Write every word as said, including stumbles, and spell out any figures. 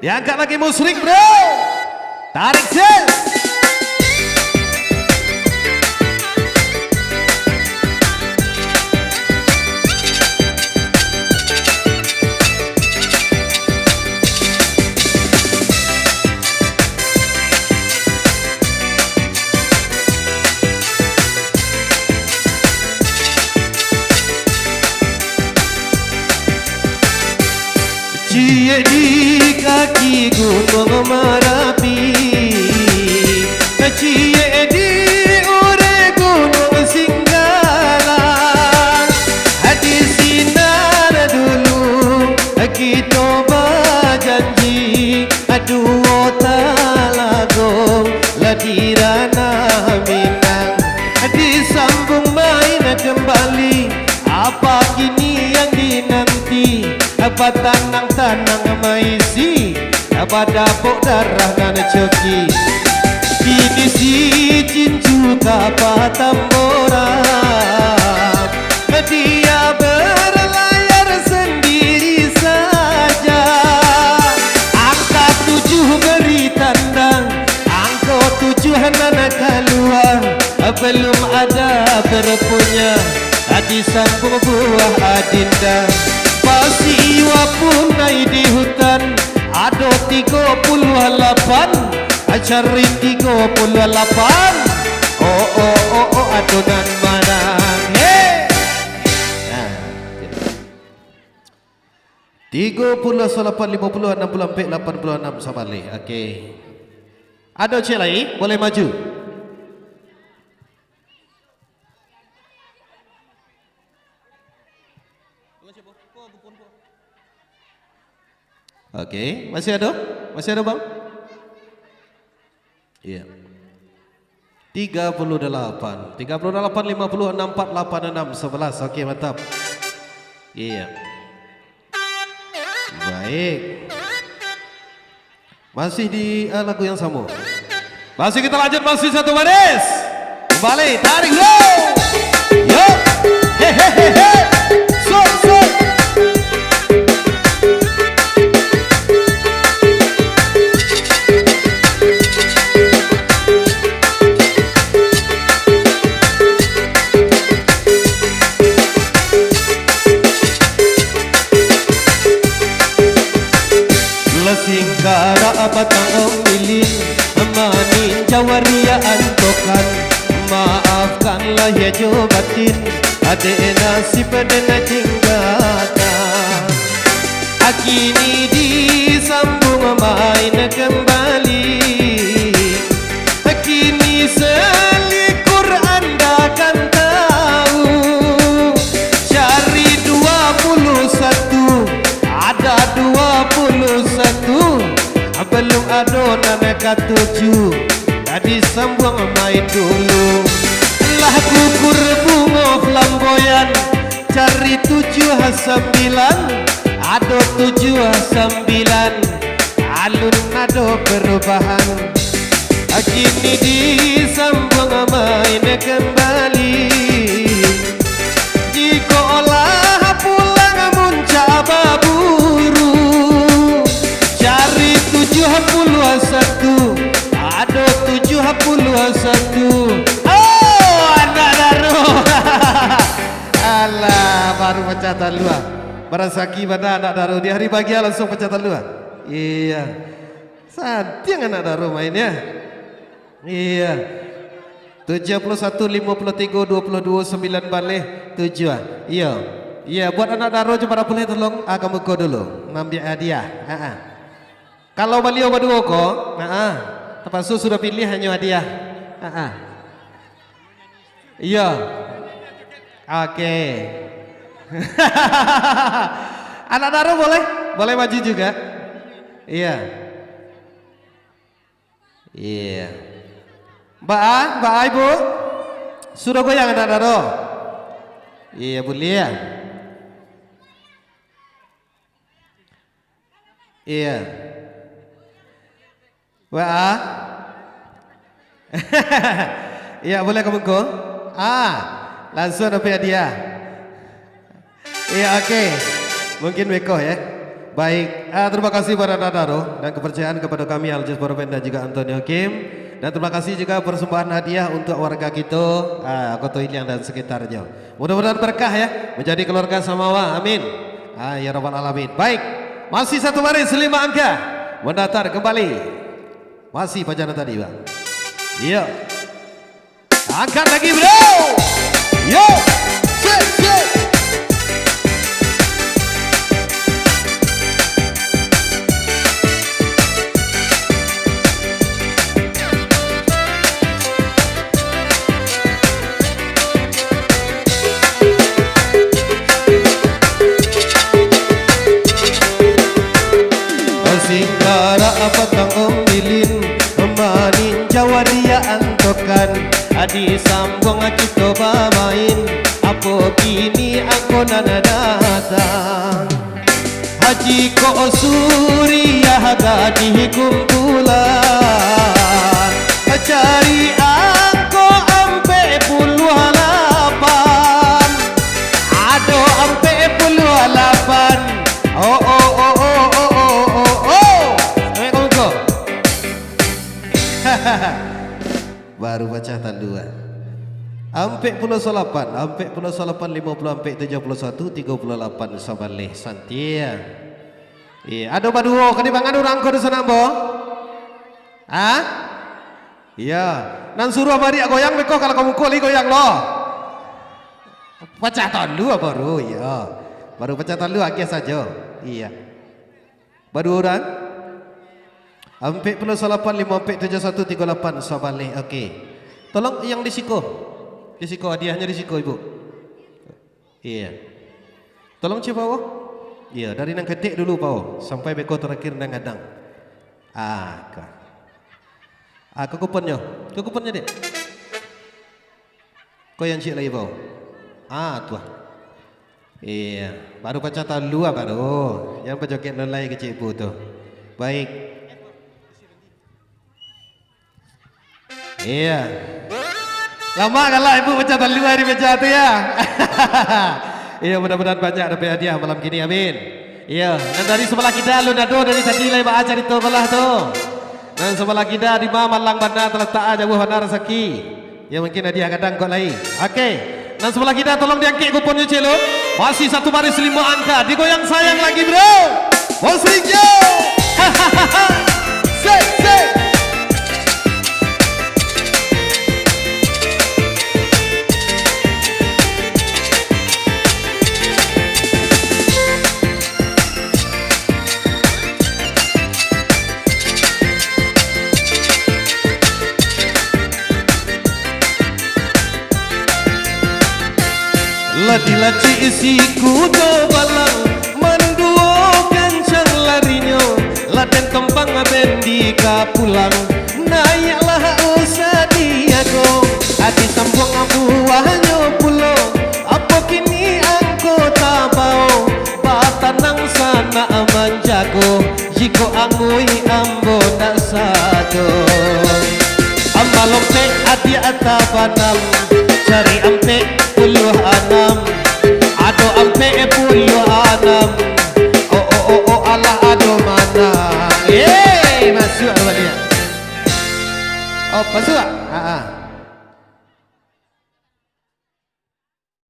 Diangkat lagi musrik, bro. Tarik, sih. Ciek di kaki Gunuang Marapi, ciek di urek Gunuang Singgalang. Di sinan dulu kito bajanji, duo talago lah di ranah Minang. Disambuang main kambali, apa kini yang dinanti? Batanang-tanang maisi, badapok darah nan coki. Kini si Cincu ka Patamboran, dia berlayar sendiri saja. Angka tujuh beri tandang, angko tujuh nan kalua, belum ada berpunya, disambuang buah adinda. Pasiwa punai di hutan, ado tigo puluah lapan, cari tigo puluah lapan. Oh, oh, oh, oh, ado nan manang. Hei! Nah, tigo puluah salapan, limo puluah, anam puluah ampek, lapan puluah anam sabaleh. Oke. Ado ciek lai, boleh maju. Oke, masih ado? Masih ado, Bang? Iya. Tiga puluh delapan. Tiga puluh delapan, lima puluh, enam empat, lapan enam, sebelas. Oke, mantap. Iya. Baik. Masih di, eh, lagu yang sama. Masih kita lanjut, masih satu baris. Kembali, tarik, yo. Yo. Hehehe. Sok, sok. Lah singkarak batang ombilin, maninjau waria antokan. Maafkanlah ya jo batin, adek nasib den jinggakan. Kini disambuang main kambali. Kini salikur anda kan tahu, cari dua puluh satu, ada dua puluh satu, belum ado nan katuju, disambuang main dulu. Lah gugur bungo flamboyan, cari tujuah sambilan, ado tujuah sambilan, alun ado perubahan. Kini disambuang main kambali. Jikok lah pulang muncak baburu, cari tujuah puluah satu, ado tujuah puluah satu. Oh, anak daro. Alah, baru pacah talua. Barasaki bana anak daro. Di hari bahagia langsung pacah talua. Iya. Santiang anak daro mainnya. Iya. Tujuah puluah satu, limo puluah tigo, duo puluah duo, sambilan baleh, tujuah. Iyo. Iya, buat anak daro jo para pulih tolong, ah, ka muko dulu. Maambiak hadiah. Ha, ha. Kalau baliau baduo ko, ha, ha. Tapakso sudah pilih hanyo hadiah. Ha, ha. Iyo. Oke. Anak daro boleh? Boleh maju juga. Iya. Iya. Baa, baa, Ibu? Sudah goyang anak daro? Iya, buliah. Iya. Baa? Iya, buliah ka muko. Ah, langsuang dapek hadiah. Iya, oke. Mungkin beko, ya. Baik, ah, terima kasih para nadaro dan kepercayaan kepada kami, Aljaz Barben dan juga Antonio Kim. Dan terima kasih juga persembahan hadiah untuk warga kita, ah, Koto Iliang dan sekitarnya. Mudah-mudahan berkah ya, menjadi keluarga samawa. Amin. Ah, ya Rabbal Alamin. Baik, masih satu baris lima angka. Mendatar kembali. Masih pajangan tadi, Bang. Iya. Angkat lagi, bro. Yo. Sik, sik. Singkarak batang ombilin, maninjau dia antokan, disambuang kito bamain, apo kini angko nan datang. Haji Kok Suriah gadih kumpulan, cari angko ampek puluah lapan. Ado ampek puluah lapan. Oh, oh, oh, oh, oh, oh, oh, oh. Sampai kau kau. Baru pacah talua. Ampek puluah salapan, ampek puluah salapan, limo puluah ampek, tujuah puluah satu, tigo puluah lapan sabaleh. Santiang. Iya, ado baduo, ka di manga urang ko di sana, ambo? Hah? Iya. Nan suruah mariak goyang beko, kalau ka muko lai goyang lo. Pacah talua baru, iya. Baru pacah talua, agiah sajo. Iya. Baduo urang? Ampek puluah salapan, limo ampek, tujuah satu, tigo lapan, sabaleh. Oke. Tolong yang di siko. Di siko, hadiahnyo di siko, Ibu. Iya. Tolong cia, Pak Wo. Iya, dari nan ketek dulu, Pak Wo. Sampai beko terakhir nan gadang. Ah, ka. Ah, ka kuponnyo. Ka kuponnyo, Dek. Ko yang ciek lai, Pak Wo. Ah, tu ah. Iya, baru pacah talua baru. Jan pajoget nan lai kecek Ibu tu. Baik. Iya. Lamak galak Ibu pacah talua di meja tu, ya. Iya, mudah-mudahan banyak dapek hadiah malam kini. Amin. Iya, nan dari sabalah kida alun ado dari tadi lai baa carito balah tu. Nan sabalah kida di ma malang bana talatak, jauah bana rasaki. Ya, mungkin hadiah gadang kok lai. Oke. Nan sabalah kida tolong diangkek kuponnyo, Celo. Masih satu baris limo angka. Digoyang sayang lagi, bro. Bos Rinjo. Sik, sik. Lah dilacik si kudo balang, manduo kancang larinyo, lah den tompang bendi ka pulang. Naiaklah usah diago, ati sambuang buahnyo pulo, apo kini angko tabao, batanang sanak manjago, jikok angui ambo ndak sado. Ambo lompek adiak tabanam,